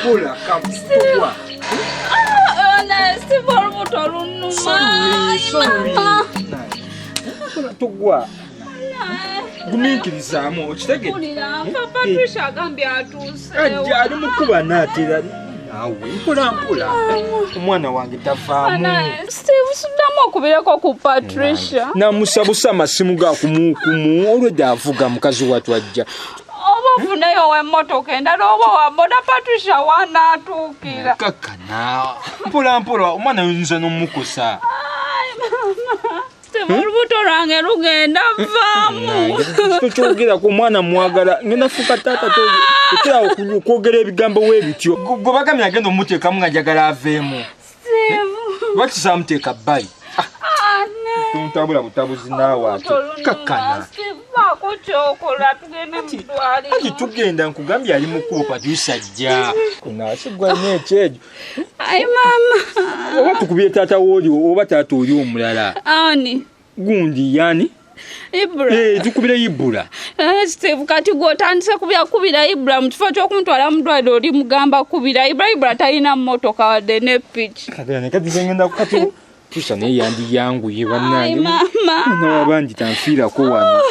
Mpola kamutugwa. Steve olubuto lunnuma. Sorry. Tugwa. Gumiikirizaamu okitegedde. Mpulira nfa Patricia agambye atuuse. Ajja ali mu kuba naatera naawe mpola mpola. Omwana wange tavaamu. Steve suddamu okubireko ku Patricia. Namusabusa amasimu ga kumukumu olwedde avuga mukazi wattu ajja. Oba ofuneyo ow'emmotoka endala oba wa boda Patricia wanaatuukira. Kakkana mpola mpola omwana oyinza n'omukosa. Steve olubuto lwange lugenda vaamu. Tokyogerako omwana mwagala ngenda fuuka taata tokerawo okwogera ebigambo weebityo. Gwe bagambye agenda omuteekamu nga njagala aveemu. Steve. Lwaki saamuteeka bbali? Tontabula butabuzi naawe ate kakkana. Baako kyokola tugende mu ddwaliro. Ati tugenda nkugambye ali mu kkubo Patricia ajja. Naasigwa nnyo ekyejo. Ai maama. Oba tukubye taata wooli oba taata oli omulala. Ani? Gundi yani? Ibra. Tukubire Ibra. Steve kati gwe otandise kubira Ibra mu kifo ky'okumutwala mu ddwaliro oli mugamba kubira Ibra. Ibra talina mmotoka wadde ne piki. Kati nze ngenda kati Patricia naye yandiyanguye bannange. Ai maama. Mwana w'abandi tanfiirako wano.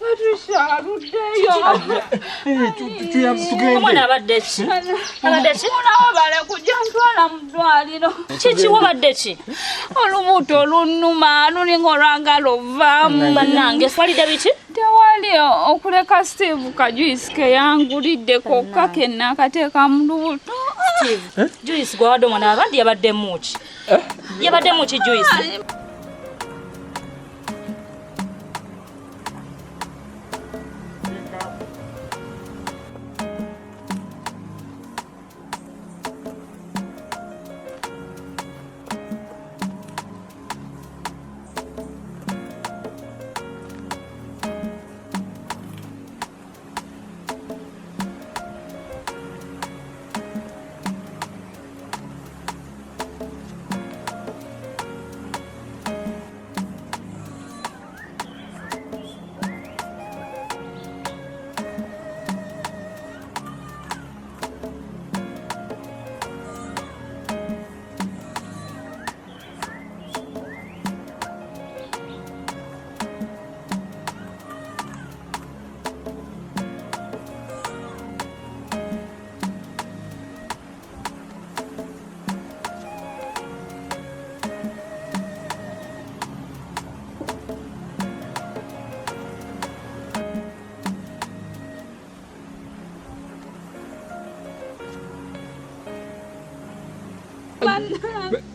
Patricia aluddeyo. Tugende. Omwana abadde ki? Abadde ki? Wabale kujja ntwala mu ddwaliro. Kiki wabadde ki? Olubuto lunnuma lulinga olwagala ovaamu. Bannange swalidde biki? Tewali okuleka Steve kajuice ke yangulidde kokka ke nakateeka mu lubuto. Steve, juice gwe wawadde omwana abandi yabaddemu ki? Yabaddemu ki juice?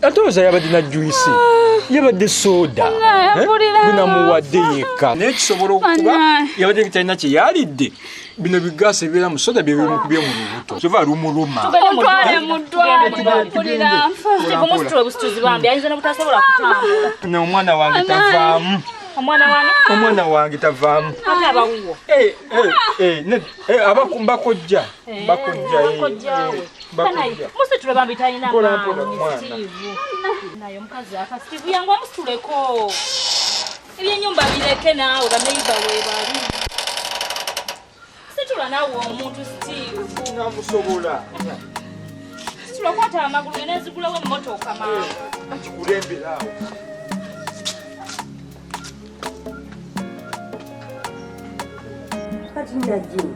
Ate oza yabadde na juice, yabadde soda, gunamuwadde yekka. Naye kisobola okuba yabadde talina kye yalidde. Bino bigaasi ebibeera mu soda bye bimukubye mu lubuto. Kyova lumuluma. Mutwale mu ddwaliro mpulira nfa. Steve omusitule obusituzi bambi ayinza n'obutasobola kutambula. No, omwana wange tavaamu. Omwana wange? Omwana wange tavaamu. Ate abawuwo? Bakojja. Bakojja. Musitule bambi talina maanyi Steve. Naye omukazi afa Steve yangu omusituleko. Ebyennyumba bireke naawe baneiba weebali. Situla naawe omuntu Steve. Namusobola. Situla kwata amagulu nenzigulawo emmotoka maama. Akikulembera awo. Kati Najjini,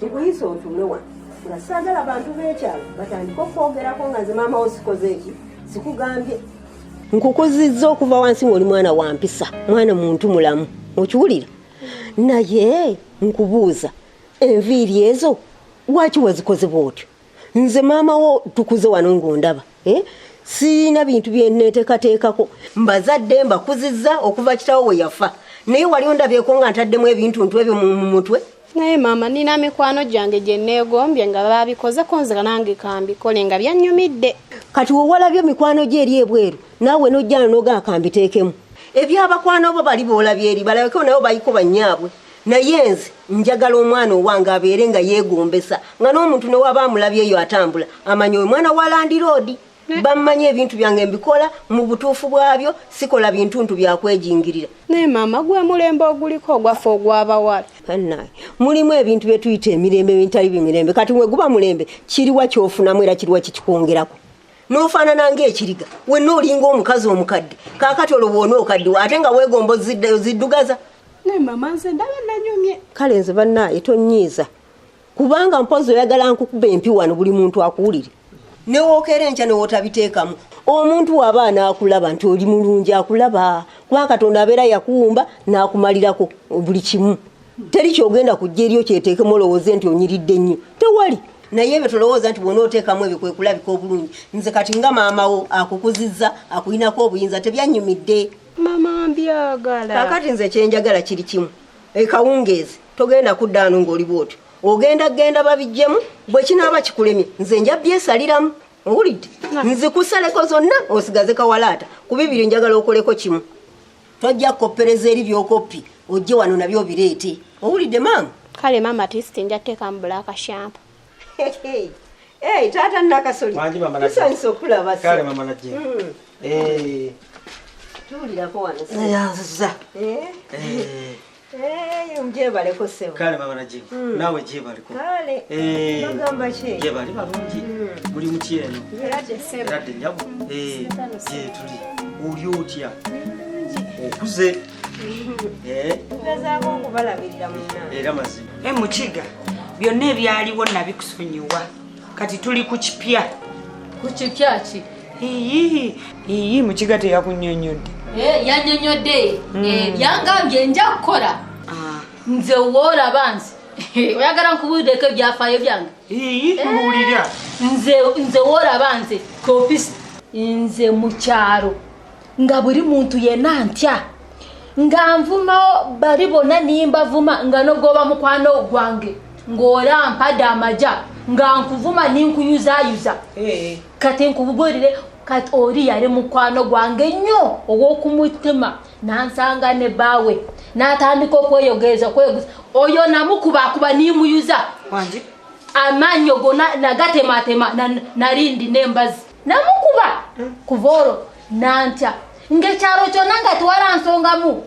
nkuyise otuule wano nga saagala bantu b'ekyalo batandike okwogerako nga nze maama wo sikoze eki sikugambye. Nkukuzizza okuva wansi ng'oli mwana wa mpisa, mwana muntu mulamu, okiwulira? Naye nkubuuza enviiri ezo lwaki wazikoze bw'otyo? Nze maama wo tukuze wano ng'ondaba, siina bintu bye neteekateekako. Mbazadde mbakuzizza okuva kitaawo we yafa. Naye wali ondabyeko nga ntaddemu ebintu ntu ebyo mu mutwe? Naye maama nina mikwano gyange gye neegombye nga babikozeko nze nange kambikole nga byannyumidde. Kati wewalabye mikwano gye eri ebweru naawe n'ojjana n'ogamba kambiteekemu. Ebyabakwano bo bali boolabye eri balabeko nabo baliko bannyaabwe. Naye nze njagala omwana owange abeere nga yeegombesa nga n'omuntu ne waba amulabye eyo atambula amanye oyo mwana wa landiroodi. Bammanyi ebintu byange mbikola mu butuufu bwabyo, sikola bintuntu byakwejingirira. Naye maama gwe mulembe oguliko ogwaffe ogw'abawala. Bannaye mulimu ebintu bye tuyita emirembe ebitali bimirembe. Kati we guba mulembe kiriwa kyofunamu era kiriwa kikikwongerako. N'ofaanana ng'ekiriga wenna olinga omukazi omukadde. Kaakati olwo bw'ona okaddiwa ate nga weegomba oziddugaza. Naye maama nze ndaba nanyumye. Kale nze bannaaye tonnyiiza, kubanga mpozi oyagala nkukuba empi wano buli muntu akuwulire. Ne wookeera enkya ne wootabiteekamu. Omuntu w'aba anaakulaba nti oli mulungi akulaba, kuba Katonda abeera yakuwumba n'akumalirako buli kimu. Teri ky'ogenda kujja eriyo kyeteekemu olowooze nti onyiridde nnyo, tewali. Naye ebyo tolowooza nti bw'onooteekamu ebyo kwe kulabika obulungi. Nze kati nga maama wo akukuzizza akulinako obuyinza tebyannyumidde. Maama mbyagala. Kaakati nze kyenjagala kiri kimu, ekawungeezi togenda kudda wano ng'oli bw'otyo. Ogenda genda babiggyemu, bwe kinaaba kikulemye nze nja byesaliramu. Owulidde? Nzikusaleko zonna osigaze kawalaata. Ku bibiri njagala okoleko kimu. Tojja kukoppereza eri by'okoppi ojje wano nabyo obireete. Owulidde maama? Kale maama tisiti nja kuteekamu black shampoo. Hey, taata Nakasoli. Tusanyuse okulaba. Kale mama Najjingo. Tuwulirako wano. Neyanziza. Mjebaleko ssebo. Kale mama Najjingo. Naawe gyebaleko. Kale. Bagamba ki? Gyebali balungi. Muli muki eno? Eradde nnyabo. Gye tuli. Oli otya? Okuze. Tugezaako okubalabirira munnange. Era mazima. Mukiga, byonna ebyaliwo nabikusonyiwa. Kati tuli ku kipya. Ku kipya ki? Iyi Mukiga teyakunnyonnyodde. Yannyonnyodde. Yangambye nja kukola. Nze woolaba nze. Oyagala nkubuulireko ebyafaayo byange? Iyi mbuulira. Nze woolaba nze kopisi. Nze mu kyalo nga buli muntu yenna ntya. Nga nvuma bali bonna nimbavuma nga nogoba mukwano gwange. Ng'ola mpadde amaja nga nkuvuma ninkuyuzaayuza. Kati nkubuulire kati oli yali mukwano gwange nnyo ow'okumutima n'ansanga ne bbaawe n'atandika okweyogereza okweyogereza. Oyo namukubakuba nimuyuza. Amannyo gonna nagatematema nalindi n'embazi. Namukuba kuva olwo nantya. Ng'ekyalo kyonna nga tewala nsongamu.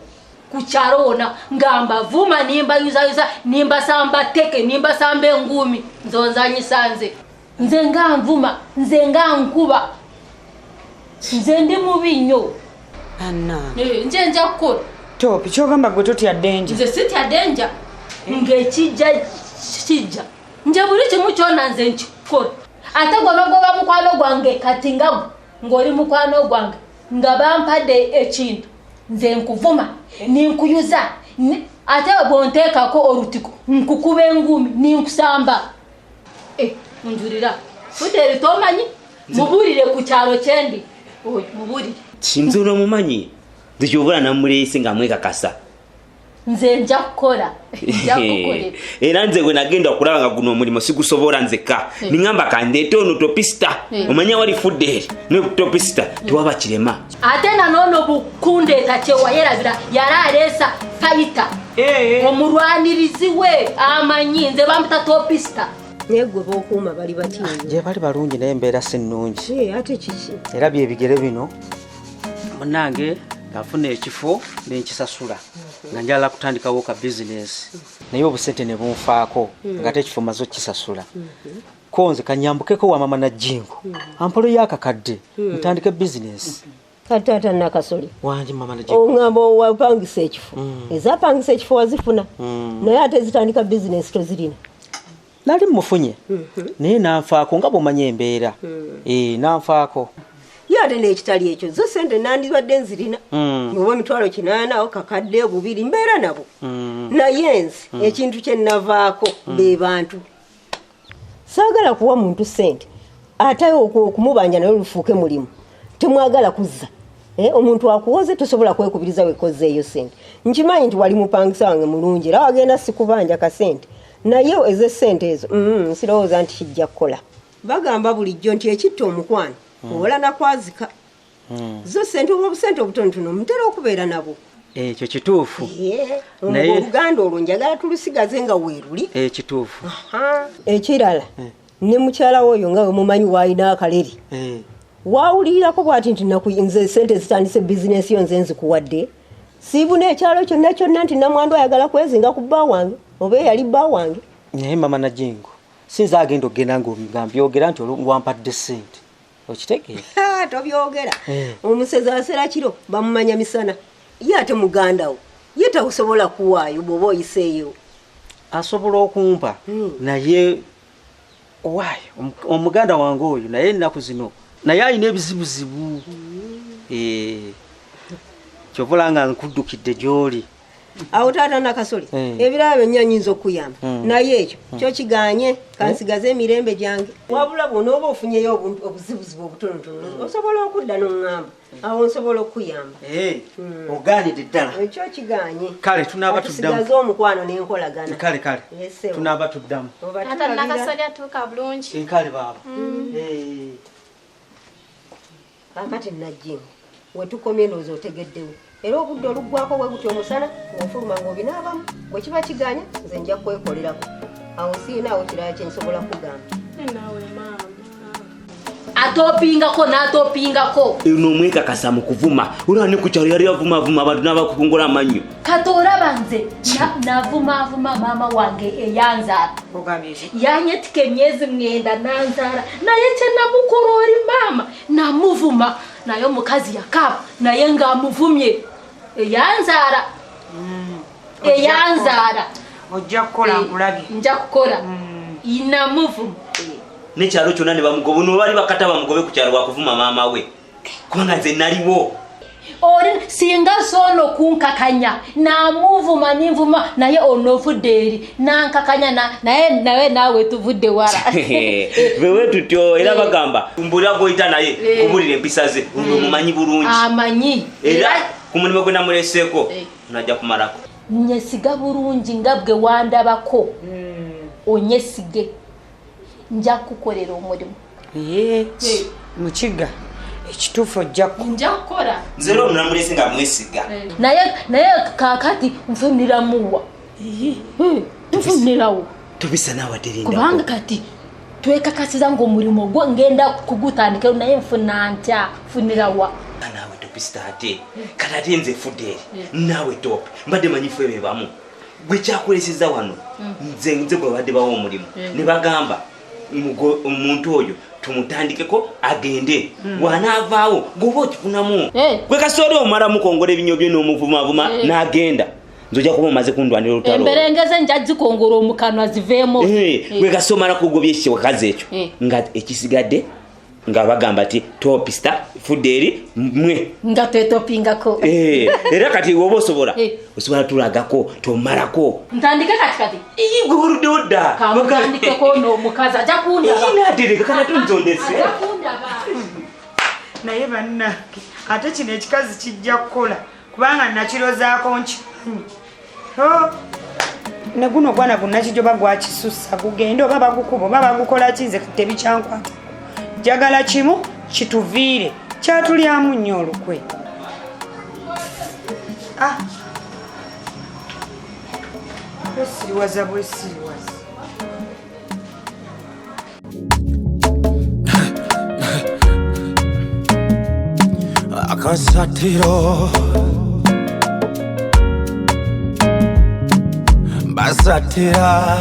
Ku kyalo wonna nga mbavuma nimbayuzayuza nimbasamba tteke nimbasamba enguumi. Nze onzanyisa nze. Nze nga nvuma, nze nga nkuba. Nze ndi mubi nnyo. Nze nja kukola. Topi, ky'ogamba gwe totya ddenja? Nze sitya ddenja. Ng'ekijja kijja. Nje buli kimu kyonna nze nkikola. Ate gwe n'ogoba mukwano gwange kati nga gwe ng'oli mukwano gwange nga bampadde ekintu nze nkuvuma ninkuyuza ate bw'onteekako olutiko nkukuba enguumi ninkusamba. Njulira Fuderi tomanyi mubuulire ku kyalo kyendi. Oyo mubuulire. Nze onomumanyi nze ky'oba namuleese nga mwekakasa. Nze nja kukola. Nja kukolera. Era nze bwe nagenda okulaba nga guno omulimu sigusobola nzekka. Ningamba kandeete ono topisita. Omanya wali Fuderi ne topisita tewaba kirema. Ate nanoono bukundeeta kyewayerabira yali aleesa fayita. Omulwanirizi we amanyi nze bamuta topisita. Naye gwe b'okuuma bali batya? Gye bali balungi naye embeera si nnungi. Ate kiki? Era byebigere bino munnange nafuna ekifo ne nkisasula nga njagala kutandikawo ka bizinesi naye obusente ne bunfaako nga ekifo maze okukisasula. Ko nze kanyambukeko wa mama Najjingo ampolo y'akakadde ntandike bizinesi. Kati taata Nakasoli. Wangi mama Najjingo. Ongamba wapangisa ekifo. Ezapangisa ekifo wazifuna. Naye ate zitandika bizinesi tozirina. Nali mufunye naye nanfaako nga bw'omanya embeera. Nanfaako. Ye ate n'ekitali ekyo zo ssente nandibadde nzirina. Oba 800 kakadde 2 mbeera nabo. Naye nze ekintu kye navaako be bantu. Saagala kuwa muntu ssente ate okumubanja naye olufuuke mulimu. Temwagala kuzza. Omuntu akuwoze tosobola kwekubiriza wekozeeyo ssente. Nkimanyi nti wali mupangisa wange mulungi era wagenda sikubanja kasente. Naye ez'essente ezo sirowooza nti kijja kukola. Bagamba bulijjo nti ekitta omukwano owola nakwazika. Zo ssente oba obusente obutonotono mutera okubeera nabwo. Ekyo kituufu. Naye oluganda olwo njagala tulusigaze nga weeruli. Kituufu. Ekirala ne mukyala wo oyo nga we mumanyi w'alina akaleri. Wawulirako bw'ati nti nze sente zitandise bizinensi yo nze nzikuwadde. Siibuna ekyalo kyonna kyonna nti namwandu ayagala kwezinga ku bba wange oba eyali bba wange. Naye mama Najingo, sinza agenda okugenda nga mbyogera nti wampadde ssente. Okitegeera? Tobyogera. Omusezi asera kiro bamumanya misana. Ye ate muganda wo ye takusobola kuwaayo bw'oba oyiseeyo. Asobola okumpa naye owaayo omuganda wange oyo naye ennaku zino naye alina ebizibuzibu. Kyova nga nkuddukidde gy'oli. Awo taata Nakasole, ebirala byonna nnyinza okukuyamba naye ekyo kyo kiganye, kansigaze emirembe gyange. Wabula bw'onooba ofunyeyo obuzibuzibu obutonotono osobola okudda n'oŋŋamba, awo nsobola okukuyamba. Ogaanidde ddala. Ekyo kiganye. Kale tunaaba tuddamu. Tusigaze omukwano n'enkolagana. Kale kale. Tunaaba tuddamu. Taata Nakasole atuuka bulungi. Kale baaba. Kaakati Najjingo, we tukomye ndowooza otegeddewo. Era obudde oluggwako bwe gutyo omusana ng'ofuluma ng'obinaabamu, bwe kiba kiganye nze nja kwekolerako. Awo siinaawo kirala kye nsobola kugamba. Naawe maama. Atopingako n'atopingako. N'omwekakasa mu kuvuma. Olaba ne ku kyalo yali avumavuma abantu n'abakungula amannyo. Kati olaba nze navumaavuma maama wange eyanzaala. Yanyetika emyezi 9 nanzaala naye kye namukola oli maama namuvuma naye omukazi yakaaba naye ng'amuvumye eyanzaala. Eyanzaala. Ojja kukola nkulabye. Nja kukola. Namuvuma. N'ekyalo kyonna ne bamugoba, ono bali bakata bamugobe ku kyalo wakuvuma maama we. Kubanga nze naliwo. Oli singa sono kunkakanya namuvuma ninvuma naye onovudde eri nankakanya naye nawe naawe tuvudde wala. Wewe tutyo era bagamba mbulira gwoyita naye kubulira empisa ze ono mumanyi bulungi. Amanyi. Era ku mulimu gwe namuleseeko najja kumalako. Nyesiga bulungi nga bwe wandabako. Onyesige. Nja kukolera omulimu. Mukiga ekituufu ojja kukola. Nze era onamulese nga mwesiga. Naye kaakati nfuniramuwa. Nfunirawo. Tubisa naawe aterinda. Kubanga kati twekakasiza ng'omulimu gwo ngenda kugutandika naye nfuna ntya nfunirawa. Naawe topisita ate kati ate nze fudde eri naawe top mbadde manyi ffe be bamu. Gwe kyakuleseza wano nze gwe babadde bawa omulimu ne bagamba omuntu oyo tumutandikeko agende bw'anaavaawo gwoba okifunamu. Gwe kasita omala mukongola ebinyo bye n'omuvumavuma n'agenda nze ojja kuba omaze kundwanira olutalo. Emberengeze nja zikongora omukanwa ziveemu. Gwe kasita omala kugobya ekiwakazi ekyo nga ekisigadde nga bagamba ti topista fudde eri mwe nga twetopingako. Era kati woba osobola osobola tulagako tomalako. Ntandike kati kati. Iyi gwe oluddewo dda. Kamutandikeko n'omukazi ajja kundaba. Iyi naatereka kati tonzondese. Ajja kundaba. Naye bannange ate kino ekikazi kijja kukola kubanga nakirozaako nkimanyi. Ne guno gwana gunakijoba gwakisussa gugende oba bagukuba oba bagukola ki nze tebikyankwata. Njagala kimu kituviire kyatulyamu nnyo olukwe. Kwesiriwaza bwesiriwaza. Akasatiro basatira.